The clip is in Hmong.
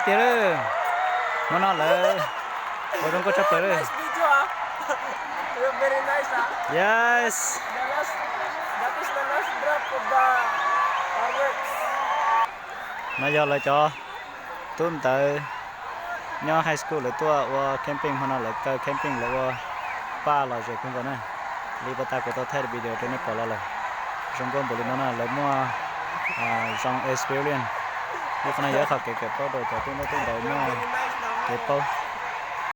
Tiag lawm, hmo no lawv ua zoo nkauj tshaj plaws lawm. Yes. No yog lawv cov tub ntawv nyob high school lawv tuaj ua camping, hmo no lawv kaw camping lawv ua paj los zem kawg nkaus na. Li puag ta kuv tau thaij video rau nej pom los lawm. Zoo nkauj npaum li no na lawv muaj zoo experience. Li qhov no yog ib qho kev kawm paub rau cov tub ntaub tub ntawv muaj kev paub.